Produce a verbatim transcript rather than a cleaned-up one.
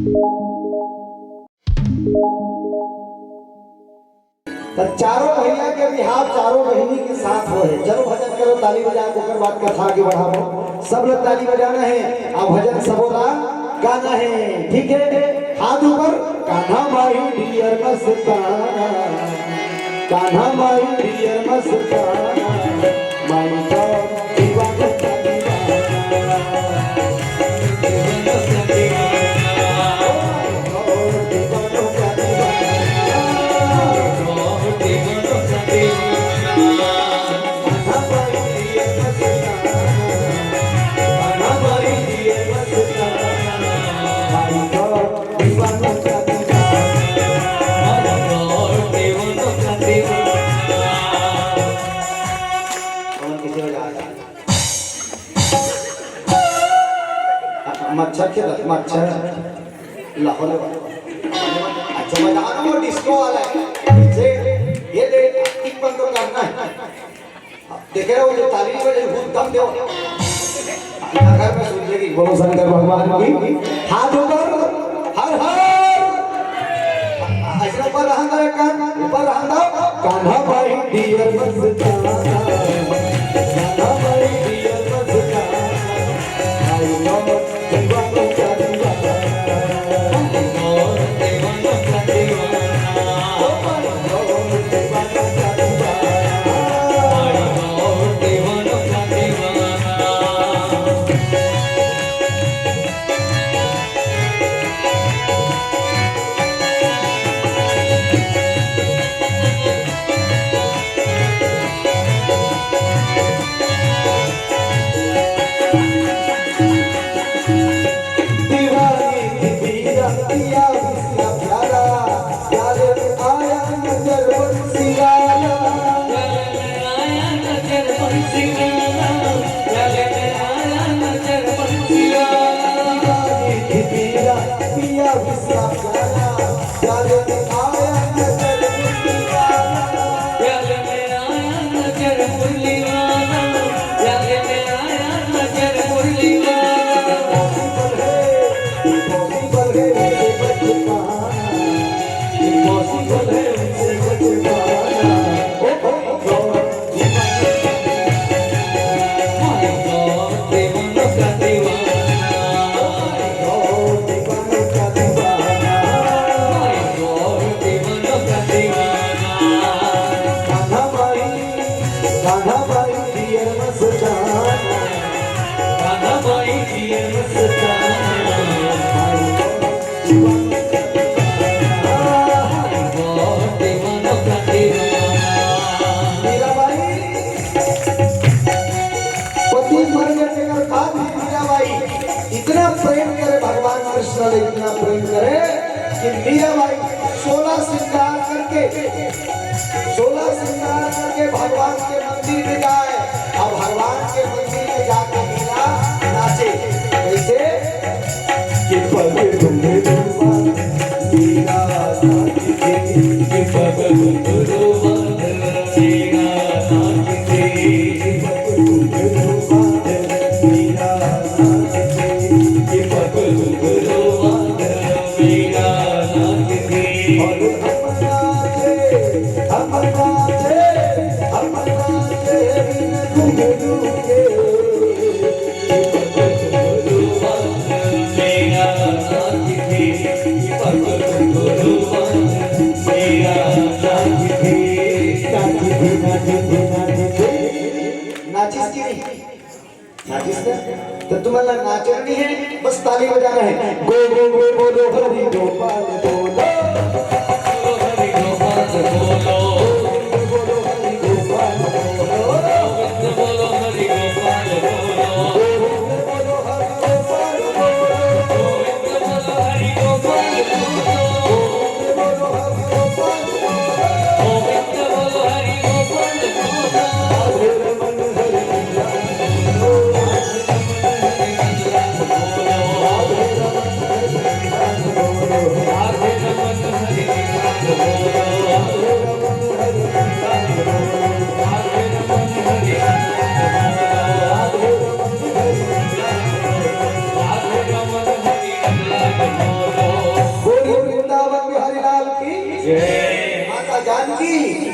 त चारों भैया के बिहाव चारों बहिनी के साथ होए हे। चलो भजन करो, ताली बजाओ, ओकर बाद कथा आगे बढ़ाओ। सब लोग ताली बजाना हे, अउ भजन सबो ला गाना हे, ठीक हे? हाथ ऊपर। Kanha my dear Mastana, Kanha my dear Mastana, my God दीवानों का दीवाना। मच्छर के मच्छर लाहौल। अच्छा, बजा ना वो डिस्को वाला है। ये दे, एक बंद तो करना है। देखे रहो, जो ताली बजे, भूत दम दो। घर में सुन लेगी, बोलो शंकर भगवान की। हाथ ऊपर, हर हर। ऐसे ऊपर रहन दो, एक कान ऊपर रहन दो। Kanha my dear Mastana, Kanha my dear मस्ताना, भाई कमर दीवानों का दीवाना। दीवानी थी पीरा, पिया बिसरा प्यारा, प्यारे में आया नजर बंसी वाला। प्यारे में आया नजर बंसी वाला, प्यारे में आया नजर बंसी वाला। दीवानी थी पीरा, पिया बिसरा प्यारा, प्यारे में आया नजर बंसी वाला। प्यारे में आया नजर मुरली वाला, प्यारे में आया नजर मुरली वाला। पॉसिबल है, पॉसिबल है उनसे बच पाना, पॉसिबल है उनसे बच पाना। ओ, ओ, ओ। मीराबाई, पति मर गए, तेकर बाद भी मीराबाई इतना प्रेम करे भगवान कृष्ण ले, इतना प्रेम करे कि मीराबाई सोलह श्रृंगार करके, सोलह श्रृंगार करके भगवान के मंदिर में जाए, अउ भगवान के मंदिर में जाके मीरा नाचे। कैसे? कि पग घुंघरू बांध मीरा नाचती, कि पग घुंघरू बांध मीरा नाचती, कि पग घुंघरू बांध मीरा नाचती, कि पग घुंघरू बांध मीरा नाचती। और हम नाचे, हम नाचे, हम नाचे बिन घुंघरू के। नाचिस की नहीं? नाचिस ना? तो तुम्हाला नाचना नहीं है, बस ताली बजाना है। गो गो गो बोलो हरि गोपाल बोलो। माता जानकी।